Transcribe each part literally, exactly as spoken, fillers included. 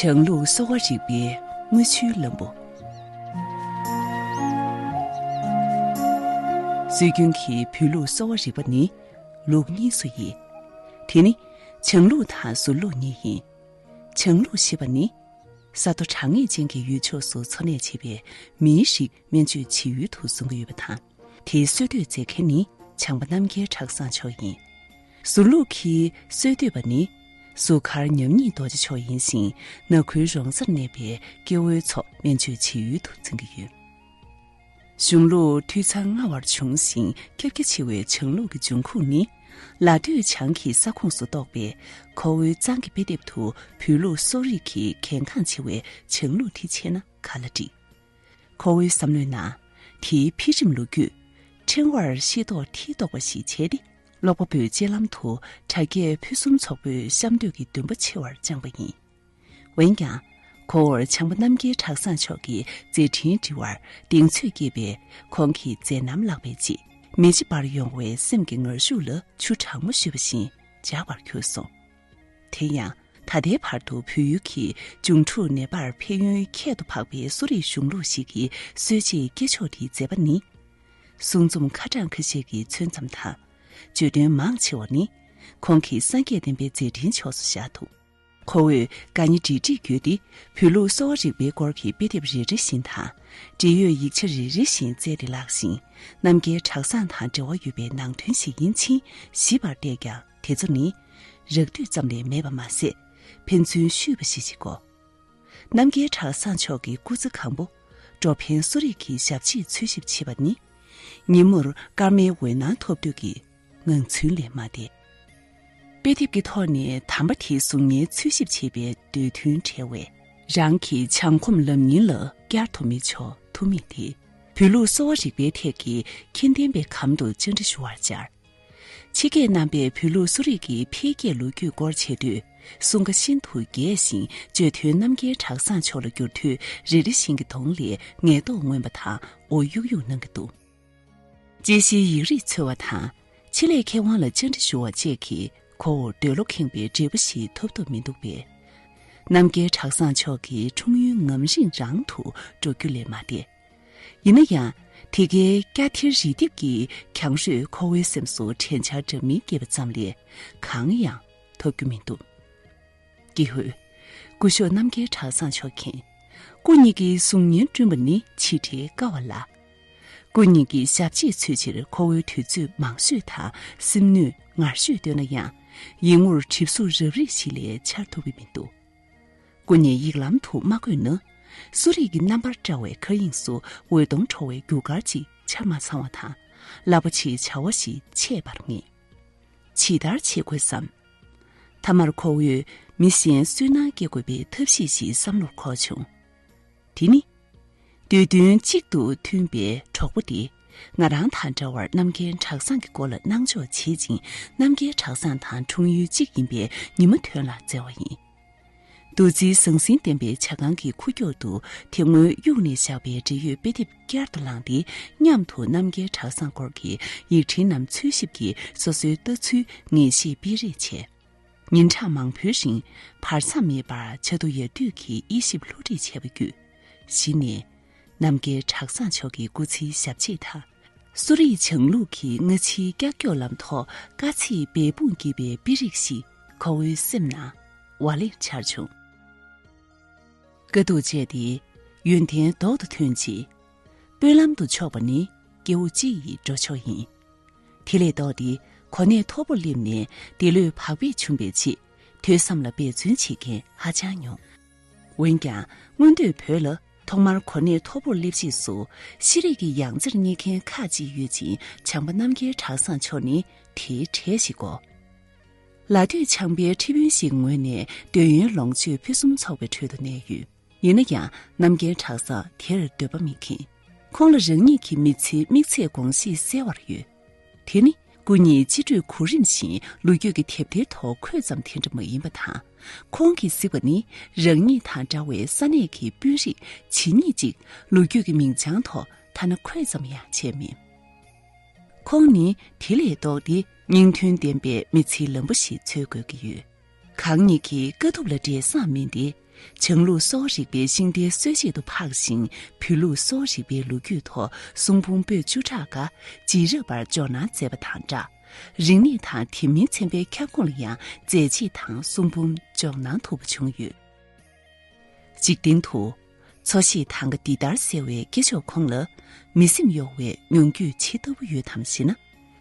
བྱང་ལུགས་གསོ་བ་རིག་པའི་དངུལ་ཆུའི་ལམ་བུ། སྲོལ་རྒྱུན་གྱི་བོད་ལུགས་གསོ་བ་རིག་པ་ནི་ལུགས་གཉིས་སུ་དབྱེ། དེ་ནི་བྱང་ལུགས་དང་ཟུར་ལུགས་གཉིས་ཡིན། བྱང་ལུགས་ཞེས་པ་ནི། ས་མཐོ་གྲང་ངར་ཅན་གྱི་ཡུལ་ཕྱོགས་སུ་འཚོ་གནས་བྱེད་པའི་མིའི་རིགས་སྨན་བཅོས་བྱེད་ཡུལ་དུ་བཟུང་གི་ཡོད་པ་དང་། དེའི་སྲོལ་གཏོད་མཛད་མཁན་ནི་བྱམས་པ་རྣམ་རྒྱལ་གྲྭ་ཚང་མཆོག་ཡིན། ཟུར་ལུགས་ཀྱི་སྲོལ་གཏོད་པ་ནི་ཟུར་མཁར་ཉམས་ཉེས་རྡོ་རྗེ་མཆོག་ཡིན་ཞིང་། ནག་ཁུལ་རོང་ཚར་གནས་པའི་སྐྱེ་བོའི་ཚོ་སྨན་བཅོས་བྱེད་ཡུལ་དུ་འཛིན་གྱི་ཡོད། གཞུང་ལུགས་འཐུས་ཚང་སྔ་བར་བྱུང་ཞིང་ཁྱབ་རྒྱ་ཆེ་བའི་བྱང་ལུགས་ཀྱི་འབྱུང་ཁུངས་ནི། ལ་སྟོད་བྱང་གི་ས་ཁོངས་སུ་གཏོགས་པའི་ཁོ་བོའི་གཙང་གི་དཔེ་དེབ་ཏུ་བོད་ལུགས་གསོ་རིག་གི་གལ་འགངས་ཆེ་བའི་བྱང་ལུགས་དེ་འཆད་ན་ག་ལ་འགྲིག། ཁོ་བོའི་བསམ་བློའི་ནང་། དེའི་འཕེལ་རིམ་ལོ་རྒྱུས་ཕྲེང་བར་ཤེས་རྟོགས་མཐིལ་རྟོགས་པ་ཞིག་བྱས་ཏེ། ཀློག་པ་པོའི་སྤྱན་ལམ་དུ་དྲ་རྒྱའི་ཕུན་སུམ་ཚོགས་པོའི་གཤམ་འདོད་ཀྱི་འདུན་པ་ཆེ་བར་བཅངས་པ་ཡིན། འོན་ཀྱང་། ཁོ་བོར་བྱམས་པ་རྣམ་རྒྱལ་གྲྭ་ཚང་མཆོག་གི་མཛད་འཕྲིན་འབྲི་བར་གདེང་ཚོད་སྐྱེས་པས། ཁོང་གི་མཛད་རྣམ་བཀླགས་པའི་རྗེས། མེ་ལྕེ་འབར་ཡོང་བའི་སེམས་ཀྱི་ངར་ཤུགས་ལ་ཆུ་གྲང་མོ་གཞུས་པ་བཞིན་འཇགས་པར་གྱུར་སོང་། དེ་ཡང་། ད་ལྟའི་བར་དུ་བོད་ཡུལ་གྱི་འབྱུང་འཁྲུག་ནད་པར་ཕན་ཡོན་ཁྱད་དུ་འཕགས་པའི་གསོ་རིག་གཞུང་ལུགས་ཤིག་གི་སྲོལ་འབྱེད་སྐྱེས་མཆོག་དེའི་མཛད་པ་ནི། གསུང་རྩོམ་ཁ་གྲངས་ཁ་ཤས་ཀྱིས་མཚོན་ཙམ་དང་། བརྗོད་དོན་མང་ཆེ་བ་ནི། ཁོང་གི་སངས་རྒྱས་བསྟན་པའི་མཛད་འཕྲིན་ཕྱོགས་སུ་བཞག་འདུག། ཁོ་བོས་དགའ་ཉེ་སྒྲིག་སྒྲིག་བརྒྱུད་དེ། བོད་ལུགས་གསོ་བ་རིག་པའི་སྐོར་གྱི་དཔེ་དེབ་རེ་རེ་བཞིན་དང་། འབྲེལ་ཡོད་ཡིག་ཆ་རེ་རེ་བཞིན་བཙལ་ཏེ་བཀླགས་ཤིང་། རྣམ་རྒྱལ་གྲྭ་ཚང་དང་འབྲེལ་བ་ཡོད་པའི་ནང་དོན་ཞིག་ཡིན་ཕྱིན་ཞིབ་པར་བལྟས་ཀྱང་། དེ་ཚོ་ནི། རགས་བསྡུས་ཙམ་ལས་མེད་པ་མ་ཟད། ཕན་ཚུན་བཤུས་པ་ཞིག་བྱེད་དགོས། རྣམ་རྒྱལ་གྲྭ་ཚང་མཆོག་གི་སྐུ་ཚེ་གང་པོ། འགྲོ་ཕན་གསོ་རིག་གི་ཞབས་ཕྱིར་འཚོལ་ཞིབ་བྱེད་པ་ནི། ཉིན་མོར་སྐར་མའི་འོད་སྣང་ཐོབ་འདོད་ཀྱི་ངང་ཚུལ་ལས་མ་འདས། དཔེ་དེབ་ཀྱི་ཐོག་ནས་དམ་པ་དེའི་གཟུགས་བརྙན་འཚོལ་ཞིབ་བྱེད་པའི་འདོད་འདུན་བྲལ་བས། རང་གི་བྱང་ཁོམ་ལམ་རྙིང་ལ་བསྐྱར་དུ་མི་འབྱོར་ཐུབ་མིན་དེ། བོད་ལུགས་གསོ་བ་རིག་པའི་ཐད་ཀྱི་མཁྱེན་ལྡན་པའི་གམ་དུ་བཅར་འདྲི་ཞུ་བར་བཅར། ཕྱི་རྒྱལ་རྣམ་པས་བོད་ལུགས་གསོ་རིག་གི་འཕེལ་རྒྱས་ལོ་རྒྱུས་སྐོར་འཆད་དུས། གསུང་ཁ་ཤིན་ཏུ་རྒྱས་ཤིང་བརྗོད་དོན་རྣམ་རྒྱལ་གྲྭ་ཚང་མཆོག་ལ་བསྒྱུར་དུས། རེ་རེ་བཞིན་གྱི་གདོང་ལས་ངལ་དུབ་མངོན་པ་དང་འོ་ཡུག་ཡུག་གནང་གི་འདུག། དཔྱད་གཞིའི་ཡིག་རིགས་འཚོལ་བ་དང་། ཆེད་ལས་མཁས་དབང་ལ་བཅར་འདྲི་ཞུ་བ་བཅས་ཀྱིས་ཁོ་བོར་འདོད་བློ་ཁེངས་པའི་འབྲས་བུ་ཞིག་ཐོབ་ཐུབ་མི་འདུག་པས། རྣམ་རྒྱལ་གྲྭ་ཚང་མཆོག་གི་འཁྲུངས་ཡུལ་ངམ་རིང་རང་དུ་འགྲོ་རྒྱུ་ལས་མ་འདས། ཡིན་ན་ཡང་། དེ་གའི་སྐྱ་ཐིར་རི་ལྡེབས་ཀྱི་གྱང་ཧྲོས་ཁོ་བོའི་སེམས་སུ་དྲན་འཆར་འདྲ་མིན་སྐྱེས་པ་ཙམ་ལས་གང་ཡང་ཐོབ་རྒྱུ་མི་འདུག། ཀྱེ་ཧུད། སྐུ་ཞབས་རྣམ་རྒྱལ་གྲྭ་ཚང་མཆོག་མཁྱེན། སྐུ་ཉིད་ཀྱི་གཟུགས་བརྙན་བསྐྲུན་པ་ནི་ཕྱི་འབྲེལ་དཀའ་བ་ལ། སྐུ་ཉིད་ཀྱི་ཞབས་རྗེས་འཚོལ་ཕྱིར་ཁོ་བོའི་དུས་ཚོད་མང་ཤོས་དང་སེམས་ནུས་ངར་ཤོས་བཏོན་ན་ཡང་། ཡིད་ངོར་གྲིབ་གཟུགས་རབ་རིབ་ཞིག་ལས་འཆར་ཐུབ་ཀྱི་མི་འདུག། སྐུ་ཉིད་ཡིག་ལམ་དུ་མ་བཀོད་ན། གསོ་རིག་གི་རྣམ་པར་བཀྲ་བའི་མཁའ་དབྱིངས་སུ་འོད་སྟོང་འཕྲོ་བའི་རྒྱུ་སྐར་ཅིག་ཆ་མ་ཚང་བ་དང་། རླབས་པོ་ཆེའི་བྱ་བ་ཞིག་ཆད་པར་ངེས། ཇི་ལྟར་བྱེད་དགོས་སམ། མཐའ་མར་ཁོ་བོས་མི་གཞན་བསོད་ནམས་སྐྱེ་དགོས་པའི་ཐབས་ཤེས་ཤིག་བསམ་བློར་འཁོར་བྱུང་། དེ་ནི། འདོད་འདུན་གཅིག་ཏུ་མཐུན་པའི་གྲོགས་པོ་དེ། ང་རང་དང་འདྲ་བར་རྣམ་རྒྱལ་གྲྭ་ཚང་གི་སྐོར་ལ་སྣང་འཇོག་བྱེད་ཅིང་། རྣམ་རྒྱལ་གྲྭ་ཚང་དང་འཁྲུངས་ཡུལ་གཅིག་ཡིན་པའི་ཉིན་མོ་དོན་ལ་བཙལ་བ་ཡིན། འདུ་འཛིའི་ཟང་ཟིང་ལྡན་པའི་ཇ་ཁང་གི་ཁུག་ཀྱོག་ཏུ་དེ་སྔོན་གཡུགས་ནས་བཞག་པའི་འབྲེལ་ཡོད་དཔེ་དེབ་བསྐྱར་དུ་བླངས་ཏེ། མཉམ་དུ་རྣམ་རྒྱལ་གྲྭ་ཚང་སྐོར་གྱི་ཡིག་ཕྲེང་རྣམས་འཚོལ་ཞིབ་ཀྱིས་སོ་སོའི་ལྟ་ཚུལ་ངེས་ཤེས་སྤེལ་རེས་བྱས། ཉིན་གྲངས་མང་པོའི་རིང་བར་མཚམས་མེད་པར་ཇ་དུ་ཡར་དུས་ཀྱི་དབྱེ་ཞིབ་སློབ་ཁྲིད་བྱས་པ་བརྒྱུད། གཞི་ནས་རྣམ་རྒྱལ་གྲྭ་ཚང་མཆོག་གི་སྐུ་ཚེའི་ཞབས་རྗེས་དང་། གསོ་རིག་བྱང་ལུགས་ཀྱི་སྔ་ཕྱིའི་ཀྱག་ཀྱོག་ལམ་ཐོག་དཀའ་ཚེགས་འབད་འབུངས་བགྱིས་པའི་དཔེ་རིས་ཤིག་ཁོ་བོའི་སེམས་ནང་ཝ་ལེར་འཆར་བྱུང་། དཀའ་སྡུག་བཅས་ཏེ་ཡོན་ཏན་ལྡོག་ཏུ་ཐོན་རྗེས། དཔོན་ལམ་དུ་ཕྱོགས་པ་ནི་སྐྱེ་བོ་སྤྱི་ཡི་འགྲོ་ཕྱོགས་ཡིན། དེ་ལས་ལྡོག་སྟེ་གོ་གནས་མཐོ་པོར་སླེབས་ནས་དེ་ལུས་བག་ཕེབས་བྱུང་བའི་རྗེས། ཐོས་བསམ་ལ་འབད་བརྩོན་བྱེད་མཁན་ཧ་ཅང་ཉུང་། འོན་ཀྱང་། སྔོན་དུས་བོད་ལ་ཐོག་མར་གོ་གནས་མཐོ་པོར་སླེབས་རྗེས་སུ། ཤེས་རིག་གི་ཡང་རྩེར་སྙེག་མཁན་ཁག་ཅིག་ཡོད་ཅིང་། བྱམས་པ་རྣམ་རྒྱལ་གྲྭ་ཚང་མཆོག་ནི་དེའི་གྲས་ཤིག་གོ། ལ་སྟོད་བྱང་པའི་ཁྲི་དཔོན་ཞིག་ངོས་ནས་འདོད་ཡོན་ལོངས་སྤྱོད་ཕུན་སུམ་ཚོགས་པའི་ཁྲོད་དུ་གནས་ཡོད། ཡིན་ན་ཡང་རྣམ་རྒྱལ་གྲྭ་ཚང་དེར་འདོད་པ་མི་ཁེངས། ཁོང་ལ་རང་ཉིད་ཀྱི་མི་ཚེའི་དམིགས་ཚད་དགོངས་གཞི་གསལ་བར་ཡོད། དེ་ནི་སྐུ་ཉིད་སྤྱི་འགྲོས་གོ་རིམ་བཞིན་ལོ་རྒྱུས་ཀྱི་དེབ་ཐེར་ཐོག་འཁོད་ཙམ་དེ་འདྲ་མ་ཡིན་པ་དང་། ཁོང་གིས་གཟིགས་པ་ནི་རང་ཉིད་དང་འདྲ་བའི་ས་གནས་ཀྱི་དཔོན་རིགས་ཇི་སྙེད་ཅིག་ལོ་རྒྱུས་ཀྱི་མིང་བྱང་ཐོག་ཐ་ན་འཁོད་ཙམ་ཡང་བྱས་མེད། ཁོང་ནི་དེ་ལས་ལྡོག་སྟེ་སྙིང་དོན་ལྡན་པའི་མི་ཚེའི་ལམ་བུ་ཞིག་འཚོལ་དགོས་ཀྱི་ཡོད། གང་ཉིད་ཀྱི་དཀའ་ཐུབ་ལ་འབྲས་བཟང་སྨིན་ཏེ། བྱང་ལུགས་གསོ་བ་རིག་པའི་ཤིང་རྟའི་སྲོལ་འབྱེད་དུ་འཕགས་ཤིང་། བོད་ལུགས་གསོ་བ་རིག་པའི་ལོ་རྒྱུས་ཐོག་གསུང་འབུམ་པོད་བཅུ་ཕྲག་འགའ་རྗེས་རབས་པར་འཇོག་སྣང་མཛད་པ་དང་སྦྲགས། རིག་གནས་དང་དེ་མིན་ཚན་པའི་ཁྱབ་ཁོངས་ལ་ཡང་མཛད་རྗེས་དང་གསུང་འབུམ་འཇོག་གནང་ཐུབ་པ་བྱུང་ཡོད། འཇིག་རྟེན་དུ། འཚོ་གཞེས་ཐང་ག་འདི་ལྟར་གསལ་བའི་སྐྱེས་མཆོག་ཁོང་ལ། མི་སེམས་གཡོ་བའི་མྱོང་རྒྱུས་ཇི་ལྟ་བུ་ཡོད་དམ་ཞེ་ན།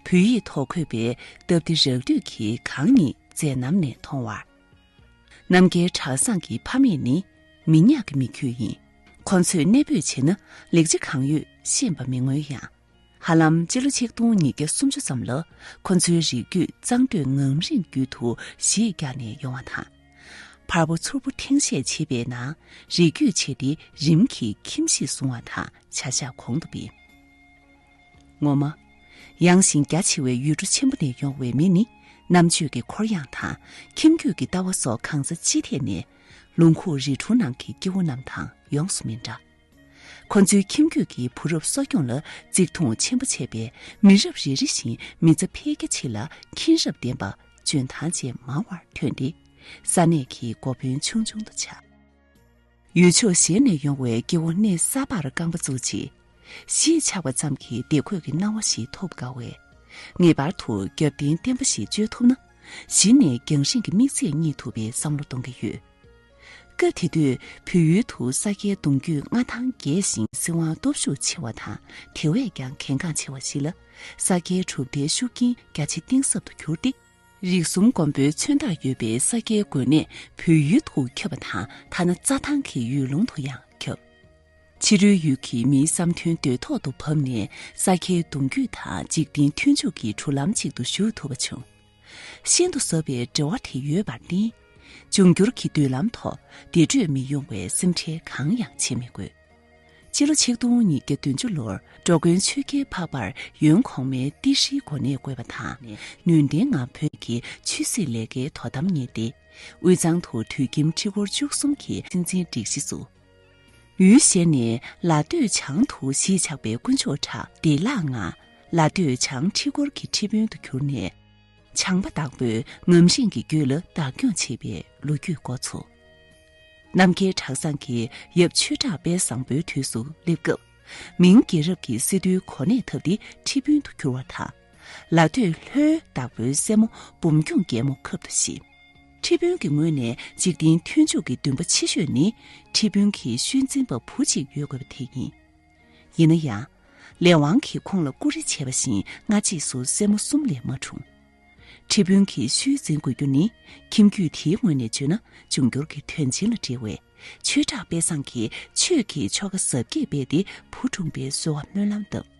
བོད་ཡིག་ཐོག་འཁོད་པའི་སྟབས་བདེ་རགས་བསྡུས་ཀྱི་གང་ཉིད་མཛད་རྣམ་ནས་མཐོང་བར། རྣམ་རྒྱལ་གྲྭ་ཚང་གི་ཕ་མེས་ནི་མི་ཉག་གི་མི་རྒྱུད་ཡིན། ཁོ་ཚོས་གནས་སྤོས་བྱས་ན་ལེགས་ཆ་གང་ཡོད་ཤེས་པ་མི་མངོན་ཡང་། ཧ་ལམ་སྤྱི་ལོ་ཆིག་སྟོང་ཉིས་བརྒྱ་སུམ་ཅུ་ཙམ་ལ་ཁོ་ཚོའི་རིགས་རྒྱུད་གཙང་སྟོད་ངམ་རིང་རྒྱུད་དུ་གཞིས་བཀྱགས་ནས་ཡོང་བ་དང་། བར་པོ་མཚུར་ཕོ་ཐེངས་ཤས་མཆེད་པའི་ནང་རིགས་རྒྱུད་ཆེ་སྟེ་རིམ་གྱིས་ཁྱིམ་གཞིས་བཟུང་བ་དང་བྱ་གཞག་གོང་དུ་སྤེལ། ངོ་མ། ཡངས་ཤིང་རྒྱ་ཆེ་བའི་ཡུལ་གྲུ་ཆེན་པོ་ནས་ཡོང་བའི་མི་ནི་རྣམ་དཔྱོད་ཀྱི་ཁོར་ཡང་དང་ཁྱིམ་རྒྱུད་ཀྱི་ལྟ་བ་སོགས་གང་ས་ཅི་ཐད་ནས་ལུང་ཁུག་རི་གྲོང་ནང་གི་སྐྱེ་བོ་རྣམས་དང་ཡོངས་སུ་མི་འདྲ། ཁོ་ཚོའི་ཁྱིམ་རྒྱུད་ཀྱི་བུ་རབས་གསོ་སྐྱོང་ལ་བརྩི་མཐོང་ཆེན་པོ་བྱས་པས་མི་རབས་རེ་རེ་བཞིན་མི་ཚེ་འཕེལ་རྒྱ་ཆེ་ལ་མཁྱེན་རབ་ལྡན་པ་འཇོན་ཐང་ཅན་མང་བར་ཐོན་ཏེ་ས་གནས་ཀྱི་འགོ་དཔོན་ཆུང་ཆུང་དུ་ཆགས། ཡུལ་ཕྱོགས་གཞན་ནས་ཡོང་བའི་སྐྱེ་བོ་གནས་གསར་པར་རྐང་པ་བཙུགས་རྗེས། གཞིས་ཆགས་པ་ཙམ་གྱིས་བདེ་འཁོད་ཀྱི་སྣང་བ་ཞིག་ཐོབ་དཀའ་བས། ངེས་པར་དུ་རྒྱབ་རྟེན་བརྟན་པོ་ཞིག་བཅོལ་ཐུབ་ན། གཞི་ནས་རྒྱང་རིང་གི་དམིགས་ཚད་རྙེད་ཐུབ་པའི་བསམ་བློ་གཏོང་གི་ཡོད། སྐབས་དེ་དུས་བོད་ཡུལ་དུ་ས་སྐྱའི་གདུང་རྒྱུད་མངའ་ཐང་རྒྱས་ཤིང་སྲིད་དབང་སྟོབས་ཤུགས་ཆེ་བ་དང་དེ་བས་ཀྱང་གལ་འགངས་ཆེ་བ་ཞིག་ལ་ས་སྐྱའི་གྲུབ་མཐའི་ཤུགས་རྐྱེན་རྒྱ་ཆེ་གཏིང་ཟབ་ཏུ་གྱུར་ཏེ། རིགས་གསུམ་མགོན་པོའི་མཚོན་རྟགས་ཡོད་པའི་ས་སྐྱའི་དགོན་གནས་བོད་ཡུལ་དུ་ཁྱབ་པ་དང་ཐ་ན་རྩྭ་ཐང་གི་ཡུལ་ལུང་དུ་ཡང་ཁྱབ། ཕྱི་རོལ་ཡུལ་གྱི་མིའི་བསམ་དོན་འདོད་ཐོག་ཏུ་བབས་ནས་ས་སྐྱའི་གདུང་རྒྱུད་དང་འཇིག་རྟེན་མཐུན་འཇུག་གི་གྲུ་ལམ་གཅིག་ཏུ་ཞུགས་ཐུབ་པ་བྱུང་། ཤིན་ཏུ་ཟབ་པའི་འབྲེལ་བ་དེ་ཡོད་པར་བརྟེན། འབྱུང་འགྱུར་གྱི་མདུན་ལམ་ཐོག་བདེ་དྲོད་མི་ཡོང་བའི་སེམས་ཁྲལ་གང་ཡང་བྱེད་མི་དགོས། སྤྱི་ལོ་ཆིག་སྟོང་ཉིས་བརྒྱ་བདུན་ཅུ་ལོར་འགྲོ་མགོན་ཆོས་རྒྱལ་འཕགས་པར་ཡོན་གོང་མའི་ཏི་ཧྲིའི་གོ་གནས་བསྐོས་པ་དང་། ནུས་ལྡན་ངང་བོད་ཀྱི་ཆོས་སྲིད་ལས་ཀའི་དོ་དམ་གཉེར་ཏེ། དབུས་གཙང་དུ་དུད་ཁྱིམ་ཁྲི་སྐོར་བཅུ་གསུམ་གྱི་སྲིད་འཛིན་སྒྲིག་གཞི་བཙུགས། ཡུལ་གཞན་ནས་ལ་སྟོད་བྱང་དུ་གཞིས་ཆགས་པའི་དཀོན་མཆོག་གྲགས་བདེ་བླག་ངང་ལ་སྟོད་བྱང་ཁྲི་སྐོར་གྱི་ཁྲི་དཔོན་དུ་གྱུར་ནས། བྱང་པ་བདག་པོས་ངམ་རིང་གི་རྒྱུད་ལ་བདག་སྐྱོང་བྱེད་པའི་ལོ་རྒྱུས་འགོ་ཚུགས། རྣམ་རྒྱལ་གྲྭ་ཚང་གི་ཡབ་ཆོས་གྲགས་དཔལ་བཟང་པོའི་དུས་སུ་སླེབས་སྐབས། མིང་རྒྱལ་རབས་ཀྱི་སི་ཏུའི་གོ་གནས་ཐོབ་སྟེ་ཁྲི་དཔོན་དུ་གྱུར་བ་དང་། ལ་སྟོད་ལྷོའི་བདག་པོའི་སྲས་མོ་འབུམ་སྐྱོང་རྒྱལ་མོ་ཁབ་ཏུ་བཞེས། ཁྲི་དཔོན་གྱི་ངོས་ནས་འཇིག་རྟེན་མཐུན་འཇུག་གི་འདུན་པ་ཆེ་ཤོས་ནི་ཁྲི་དཔོན་གྱི་ཤུལ་འཛིན་པ་བུ་གཅིག་ཡོད་དགོས་པ་དེ་ཡིན། ཡིན་ན་ཡང་། ལས་དབང་གིས་ཁོང་ལ་བཀུར་རེ་བྱས་པ་བཞིན་སྔ་རྗེས་སུ་སྲས་མོ་གསུམ་ལས་མ་འཁྲུངས། ཁྲི་དཔོན་གྱི་ཤུལ་འཛིན་དགོས་རྒྱུ་ནི་ཁྱིམ་རྒྱུད་དེའི་ངོས་ནས་བརྗོད་ན་འབྱུང་འགྱུར་གྱི་དོན་ཆེན་ལ་འབྲེལ་བས། ཆོས་གྲགས་དཔལ་བཟང་གིས་ཆོས་ཀྱི་ཆོ་ག་གཟབ་རྒྱས་སྤེལ་ཏེ་བུ་འཁྲུངས་པའི་གསོལ་བ་སྨོན་ལམ་བཏབ།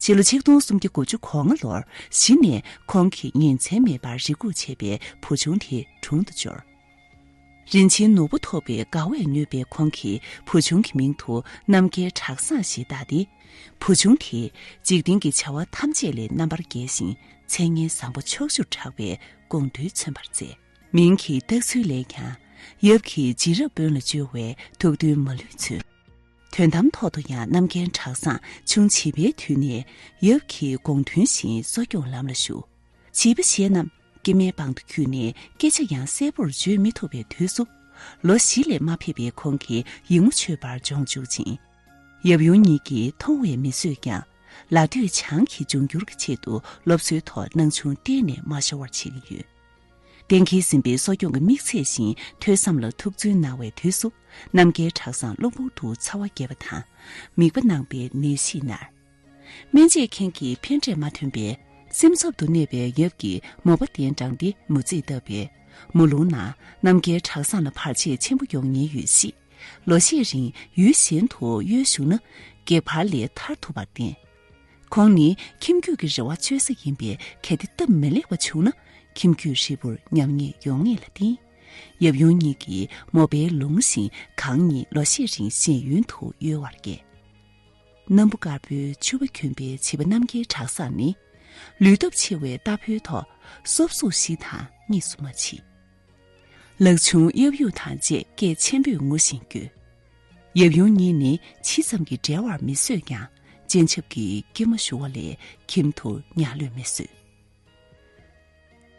ཕྱི་ལོ་ཆིག་སྟོང་སུམ་བརྒྱ་དགུ་བཅུ་གོ་ལྔ་ལོར་གཞི་ནས་ཁོང་གིས་ཉིན་མཚན་མེད་པར་རེ་སྒུག་བྱས་པའི་བུ་ཆུང་དེ་དྲུང་དུ་འབྱོར། རིན་ཆེན་ནོར་བུ་ཐོབ་པའི་དགའ་བས་མྱོས་པའི་ཁོང་གིས་བུ་ཆུང་གི་མིང་དུ་རྣམ་རྒྱལ་གྲྭ་ཚང་ཞེས་བཏགས་ཏེ། བུ་ཆུང་དེས་འཇིག་རྟེན་གྱི་བྱ་བ་ཐམས་ཅད་ལས་རྣམ་པར་རྒྱལ་ཞིང་མཚན་སྙན་བཟང་པོ་ཕྱོགས་བཅུར་གྲགས་པའི་དགོངས་འདུན་མཚོན་པར་མཛད། མིང་གི་བཏགས་ཚུལ་ལས་ཀྱང་ཡབ་ཀྱི་རྗེས་རབས་དཔོན་ལ་བཅོལ་བའི་ཐུགས་འདུན་མ་ལུས་མཚོན། དོན་དམ་ཐོག་ཏུ་ཡང་རྣམ་རྒྱལ་གྲྭ་ཚང་ཆུང་བྱིས་པའི་དུས་ནས་ཡབ་ཀྱི་དགོངས་དོན་བཞིན་གསོ་སྐྱོང་ལམ་ལ་ཞུགས། བྱིས་པ་གཞན་རྣམས་སྐྱེ་དམན་པང་དུ་འཁྱུད་ནས་སྐད་ཆ་ཡང་གསལ་པོར་བརྗོད་མི་ཐུབ་པའི་དུས་སུ། ལོ་བཞི་ལས་མ་ཕེབས་པའི་ཁོང་གིས་ཡིད་ངོ་ཆོད་པར་སྦྱོང་བཅུག་ཅིང་། ཡབ་ཡུམ་གཉིས་ཀྱིས་མཐོང་བས་མི་བཟོད་ཀྱང་། ལ་སྟོད་བྱང་གི་འབྱུང་འགྱུར་གྱི་ཆེད་དུ་སློབ་གསོའི་ཐོག་སྣང་ཆུང་གཏན་ནས་མ་ཤོར་བར་བྱེད་ཀྱི་ཡོད། གཏན་འཁེལ་ཟིན་པའི་གསོ་སྐྱོང་གི་དམིགས་ཚད་བཞིན་ཐོས་བསམ་ལ་ཐུགས་བརྩོན་གནང་བའི་དུས་སུ། རྣམ་རྒྱལ་གྲྭ་ཚང་གློ་བུར་དུ་ཚ་བ་རྒྱས་པ་དང་། མིད་པ་ནང་པའི་ནད་གཞིས་མནར། སྨན་དཔྱད་མཁན་གྱི་ཕན་འབྲས་མ་ཐོན་པས་སེམས་འཚབ་ཏུ་གནས་པའི་ཡབ་ཀྱིས་མོས་པ་གདན་དྲངས་ཏེ་མོ་རྩིས་བཏབ་པས། མོ་ལུང་ནང་རྣམ་རྒྱལ་གྲྭ་ཚང་ལ་བར་ཆད་ཆེན་པོ་ཡོང་ཉེན་ཡོད་གཤིས། ལོ་ཤས་རིང་ཡུལ་གཞན་དུ་གཡོལ་བཞུགས་ན་གེགས་བར་ལས་ཐར་ཐུབ་པར་བརྟེན། ཁོང་ནི་ཁྱིམ་རྒྱུད་ཀྱི་རེ་བ་བཅོལ་ས་ཡིན་པས་གལ་ཏེ་སྟབས་མི་ལེགས་པ་བྱུང་ན་ཁྱིམ་རྒྱུད་ཧྲིལ་པོར་ཉམས་ཉེས་ཡོང་ངེས་ལ་བརྟེན། ཡབ་ཡུམ་གཉིས་ཀྱིས་མོས་པའི་ལུང་བཞིན་གང་ཉིད་ལོ་ཤས་རིང་ཤེས་ཡོན་དུ་གཡོལ་བར་བསྐྱལ། སྣམ་བུ་དཀར་པོའི་ཕྱུ་པ་གྱོན་པའི་བྱིས་པ་རྣམ་རྒྱལ་གྲགས་བཟང་ནི། ལུས་སྟོབས་ཆེ་བའི་རྟ་ཕོའི་ཐོག་སོབ་སུག་ཞིག་དང་གཉིས་སུ་མ་མཆིས། ལག་ཆུང་གཡབ་གཡུག་དང་བཅས་སྐད་ཆེན་པོས་ངུ་བཞིན་བསྐྱོད། ཡབ་ཡུམ་གཉིས་ནི་ཇི་ཙམ་གྱིས་བསྒྲལ་བར་མི་བཟོད་ཀྱང་། སྤྱན་ཆབ་ཀྱིས་སྐྱེལ་མ་ཞུ་བ་ལས་ཁྱིམ་དུ་ཉ་གློད་མི་བཟོད།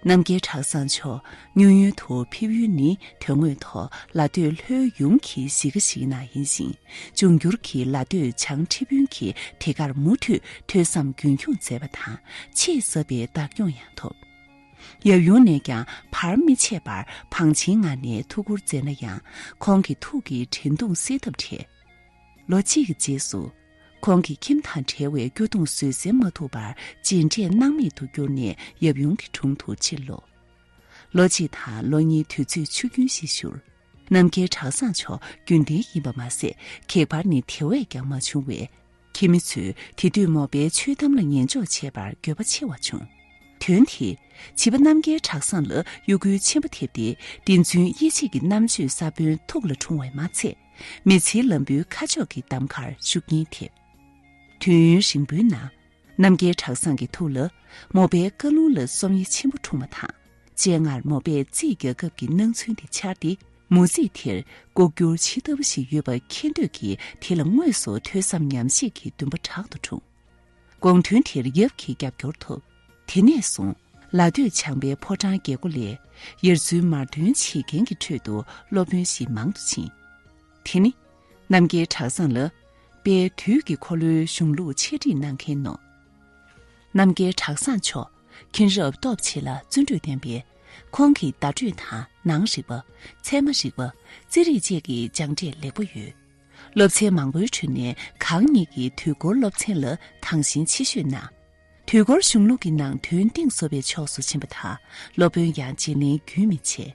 རྣམ་རྒྱལ་གྲྭ་ཚང་མཆོག་མྱུར་མྱུར་དུ་ཕེབས་ཡུལ་ནི་དོན་དངོས་ཐོག་ལ་སྟོད་ལྷོའི་ཡུམ་གྱི་གཞིས་ཀ་ཞིག་ནང་ཡིན་ཞིང་། འབྱུང་འགྱུར་གྱི་ལ་སྟོད་བྱང་ཁྲི་དཔོན་གྱིས་དེ་གར་མུ་མཐུད་ཐོས་བསམ་རྒྱུན་འཁྱོངས་མཛད་པ་དང་ཆེས་ཟབ་པའི་བདག་སྐྱོང་ཡང་ཐོབ། ཡབ་ཡུམ་ནས་ཀྱང་བར་མི་ཆད་པར་བང་ཆེན་མངགས་ནས་ཐུགས་ཁུར་མཛད་ན་ཡང་ཁོང་གི་ཐུགས་ཀྱི་དྲན་གདུང་སེལ་ཐབས་བྲལ། ལོ་གཅིག་གི་རྗེས་སུ། ཁོང་གིས་ཁྱིམ་དང་བྲལ་བའི་སྐྱོ་གདུང་བཟོད་བསྲན་མ་ཐུབ་པར་མཇལ་འཕྲད་སྣང་མེད་དུ་གྱུར་ནས་ཡབ་ཡུམ་གྱི་དྲུང་དུ་ཕྱིར་ལོག་ལོ་གཅིག་དང་ལོ་གཉིས་དུས་ཚོད་ཆུ་རྒྱུན་བཞིན་བཞུར། རྣམ་རྒྱལ་གྲྭ་ཚང་མཆོག་རྒྱུན་ལྡན་ཡིན་པ་མ་ཟད་གེགས་བར་ནི་དེ་བས་ཀྱང་མ་བྱུང་བས། ཁྱིམ་མི་ཚོས་དེ་དུས་མོ་པའི་ཆོས་གཏམ་ལ་ཉན་འཇོག་བྱས་པར་འགྱོད་པ་ཆེ་བ་བྱུང་། དོན་དེས་བྱིས་པ་རྣམ་རྒྱལ་གྲྭ་ཚང་ལ་གཡོ་འགུལ་ཆེན་པོ་ཐེབས་ཏེ། བདེན་རྫུན་དབྱེ་འབྱེད་ཀྱི་རྣམ་དཔྱོད་ས་བོན་ཐུགས་ལ་འཁྲུངས་པས་མ་ཚད། མི་ཚེའི་ལམ་བུའི་ཁ་ཕྱོགས་ཀྱི་གདམ་ཁར་ཤུགས་རྐྱེན་ཐེབས། དུས་ཡུན་རིང་པོའི་ནང་། རྣམ་རྒྱལ་གྲྭ་ཚང་གི་ཐུགས་ལ་མོ་པའི་བཀའ་ལུང་ལ་སོམ་ཉི་ཆེན་པོ་འཁྲུངས་པ་དང་། སྤྱན་སྔར་མོ་པས་རྩིས་རྒྱག་སྐབས་ཀྱི་སྣང་ཚུལ་དེ་འཆར་ཏེ། མོ་རྩིས་དེར་ལྐོག་གྱུར་ཇི་ལྟ་བུ་ཞིག་ཡོད་པ་མཁྱེན་འདོད་ཀྱིས་དེ་ལ་དངོས་སུ་ཐོས་བསམ་ཉམས་བཞེས་ཀྱི་འདུན་པ་དྲག་ཏུ་འཁྲུངས། དགོངས་དོན་དེར་ཡབ་ཀྱི་རྒྱབ་སྐྱོར་ཐོབ། དེ་ནས་བཟུང་ལ་སྟོད་བྱང་པའི་ཕོ་བྲང་རྒྱལ་སྒོ་ལས་ཡར་ཚུར་མར་འདོན་བྱེད་མཁན་གྱི་ཁྲོད་དུ་སློབ་དཔོན་ཞིག་མང་དུ་ཕྱིན། དེ་ནི་རྣམ་རྒྱལ་གྲྭ་ཚང་ལ་དཔལ་དུས་ཀྱི་འཁོར་ལོའི་གཞུང་ལུགས་འཆད་ཁྲིད་གནང་མཁན་ནོ། རྣམ་རྒྱལ་གྲྭ་ཚང་མཆོག་མཁྱེན་རབ་སྟོབས་ཆེ་ལ་བརྩོན་འགྲུས་ལྡན་པས། ཁོང་གིས་བརྡ་སྤྲོད་དང་ནང་རིག་པ། ཚད་མ་རིག་པ། རྩིས་རིག་བཅས་ཀྱི་སྦྱངས་འབྲས་ལེགས་པོ་ཡོད། སློབ་ཚན་མང་པོའི་ཁྲོད་ནས་གང་ཉིད་ཀྱིས་དུས་འཁོར་སློབ་ཚན་ལ་དང་ཞེན་ཆེ་ཤོས་གནང་། དུས་འཁོར་གཞུང་ལུགས་ཀྱི་ནང་དོན་གཏིང་ཟབ་པའི་ཕྱོགས་སུ་ཕྱིན་པ་དང་སློབ་དཔོན་ཡང་བརྗེ་ལེན་རྒྱུན་མི་ཆད།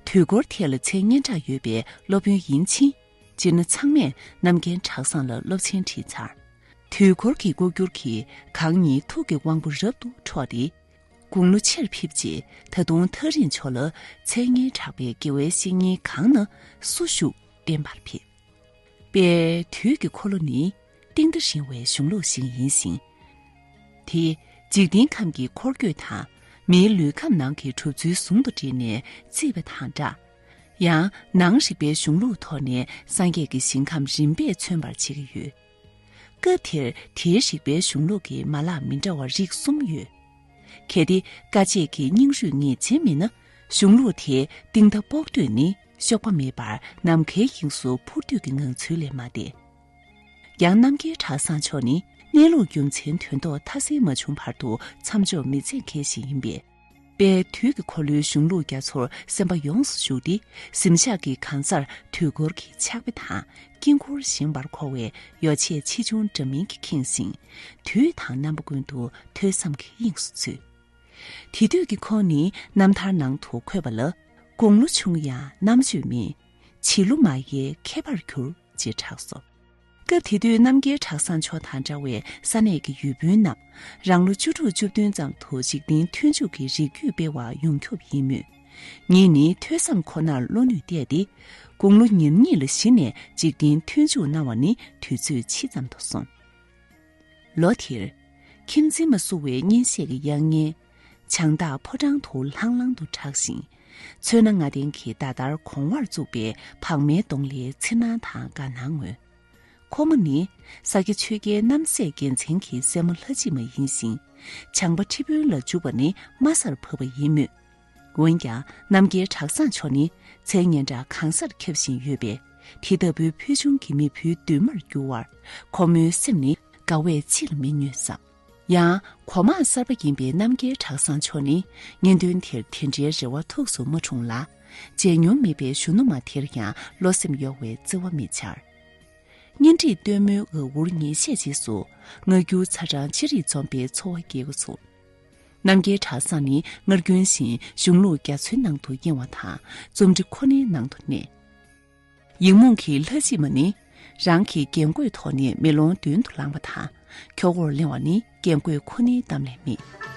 དུས་འཁོར་ཐད་ལ་མཚན་སྙན་གྲགས་ཡོད་པའི་སློབ་དཔོན་ཡིན་ཕྱིན་སྤྱིར་ན་ཚང་མས་རྣམ་རྒྱལ་གྲྭ་ཚང་ལ་སློབ་ཚན་ཁྲིད་ཚར། དུས་འཁོར་གྱི་ལྐོག་གྱུར་གྱིས་གང་ཉིད་ཐུགས་ཀྱི་དབང་པོ་རབ་ཏུ་འཕྲོག་སྟེ། དགུང་ལོ་ཆེར་ཕེབས་རྗེས་ད་དུང་ཐག་རིང་ཕྱོགས་ལ་མཚན་སྙན་གྲགས་པའི་དགེ་བའི་བཤེས་གཉེན་གང་ན་སུ་བཞུགས་བསྟེན་པར་ཕེབས། དཔལ་དུས་ཀྱི་འཁོར་ལོ་ནི་གཏིང་མཐའ་རིང་བའི་གཞུང་ལུགས་ཤིག་ཡིན་ཞིང་། དེ་འཇིག་རྟེན་ཁམས་ཀྱི་འཁོར་སྐྱོད་དང་མིའི་ལུས་ཁམས་ནང་གི་གྲུབ་ཚུལ་ཟུང་དུ་འབྲེལ་ནས་བརྩིས་པ་དང་སྦྲགས། ཡང་ནང་རིག་པའི་གཞུང་ལུགས་ཐོག་ནས་སངས་རྒྱས་ཀྱི་ཞིང་ཁམས་རིམ་པས་མཚོན་པར་བྱེད་ཀྱི་ཡོད། སྐབས་དེར་དེའི་རིག་པའི་གཞུང་ལུགས་ཀྱི་མ་ལག་མི་འདྲ་བ་རིགས་གསུམ་ཡོད། གལ་ཏེ་དཀའ་སྤྱད་ཀྱི་སྙིང་རུས་ངེས་ཅན་མིན་ན་གཞུང་ལུགས་དེའི་གཏིང་མཐའ་དཔོག་འདོད་ནི་གཤོག་པ་མེད་པར་ནམ་མཁའི་དབྱིངས་སུ་འཕུར་འདོད་ཀྱི་ངང་ཚུལ་ལས་མ་འདས། ཡང་རྣམ་རྒྱལ་གྲྭ་ཚང་མཆོག་ནི་གནས་ལུགས་རྒྱུ་མཚན་དོན་ལྡོག་མཐའ་གསལ་མ་བྱུང་བར་དུ་མཚམས་འཇོག་མི་མཛད་མཁན་ཞིག་ཡིན་པས། དཔལ་དུས་ཀྱི་འཁོར་ལོའི་གཞུང་ལུགས་རྒྱ་མཚོར་སེམས་པ་ཡོངས་སུ་ཞུགས་ཏེ་གཟིམ་ཤག་གི་གང་སར་དུས་འཁོར་གྱི་ཕྱག་དཔེ་དང་དཀྱིལ་འཁོར་བཞེངས་པར་མཁོ་བའི་ཡོ་བྱད་ཆེ་ཆུང་འདྲ་མིན་གྱིས་ཁེངས་ཤིང་། དུས་དང་རྣམ་པ་ཀུན་ཏུ་ཐོས་བསམ་གྱི་དབྱིངས་སུ་ཚུད། དེ་དུས་ཀྱི་ཁོང་ནི་རྣམ་ཐར་ནང་དུ་འཁོད་པ་ལ། དགུང་ལོ་ཆུང་ཡང་རྣམ་དཔྱོད་མེད། བྱིས་ལོ་མ་ཡལ་མཁས་པར་གྱུར། ཅེས་གྲགས་སོ། སྐབས་དེ་དུས་རྣམ་རྒྱལ་གྲྭ་ཚང་མཆོག་དང་འདྲ་བའི་ས་གནས་ཀྱི་ཡུལ་དཔོན་རྣམས་རང་ལོ་བཅུ་དྲུག་བཅུ་བདུན་ཙམ་དུ་འཇིག་རྟེན་མཐུན་འཇུག་གི་རིགས་རྒྱུད་སྤེལ་བར་ཡོངས་ཁྱབ་ཡིན་མོད། ངེད་ནི་ཐོས་བསམ་ཁོ་ནར་བློ་ནུས་གཏད་དེ། དགུང་ལོ་ཉེར་གཉིས་ལ་གཞི་ནས་འཇིག་རྟེན་མཐུན་འཇུག་གནང་བ་ནི་དུས་ཚོད་ཕྱིས་ཙམ་དུ་སོང་། ལོ་དེར། ཁྱིམ་འཛིན་མ་བསུ་བའི་གཉེན་བཤད་ཀྱི་དབྱངས་སྙན། བྱང་བདག་ཕོ་བྲང་དུ་ལྷང་ལྷང་དུ་གྲགས་ཤིང་། ཚོན་སྣ་ལྔ་ལྡན་གྱི་ཟླ་ལྟར་གོང་བར་བཙུགས་པའི་བག་མའི་གདོང་ལའི་ཚེར་སྣང་དང་དགའ་སྣང་མངོན། ཁོ་མོ་ནི་ས་སྐྱ་ཆོས་རྒྱལ་རྣམ་སྲས་རྒྱལ་མཚན་གྱི་སྲས་མོ་ལྷ་མཇིང་མ་ཡིན་ཞིང་། བྱམས་པ་ཁྲི་དཔོན་ལ་འཇུག་པ་ནི་མ་སར་བབས་པ་ཡིན་མོད། འོན་ཀྱང་རྣམ་རྒྱལ་གྲྭ་ཚང་མཆོག་ནི་མཚན་སྙན་གྲགས་གང་སར་ཁྱབ་བཞིན་ཡོད་པས། དེ་ལྟ་བུའི་ཕུལ་བྱུང་གི་མི་བུའི་འདུན་མར་གྱུར་བར་ཁོ་མོའི་སེམས་ནི་དགའ་བས་ཅི་ལ་མི་མྱོས་སམ། ཡང་གོང་མ་གསར་པ་ཡིན་པའི་རྣམ་རྒྱལ་གྲྭ་ཚང་མཆོག་ནི་གཉེན་དོན་དེར་དེ་འདྲའི་རེ་བ་ཐུགས་སུ་མ་འཁྲུངས་ལ། མཇལ་མྱོང་མེད་པའི་གཞོན་ནུ་མ་དེར་ཡང་བློ་སེམས་གཡོ་བའི་བརྩེ་བ་མི་འཆར། གཉེན་སྒྲིག་སྟོན་མོའི་ཨ་འུར་ཉེས་བཤད་རྗེས་སུ་མངར་སྐྱུར་ཚ་གྲང་ཅི་རིགས་འཛོམས་པའི་འཚོ་བ་སྐྱེལ་འགོ་ཚུགས། རྣམ་རྒྱལ་གྲྭ་ཚང་ནི་སྔར་རྒྱུན་བཞིན་གཞུང་ལུགས་རྒྱ་མཚོའི་ནང་དུ་གཡེང་བ་དང་རྩོམ་འབྲི་ཁོ་ནའི་ནང་དུ་གནས། ཡིག་རྨོངས་ཀྱི་ལྷ་མཇིང་མ་ནི་རང་གི་རྒྱན་གོས་ཐོག་ནས་མེ་ལོང་མདུན་དུ་ལངས་པ་དང་ཁྱོ་གོར་གླེང་བ་ནི་རྒྱན་གོས་ཁོ་ནའི་གཏམ་ལས་མེད།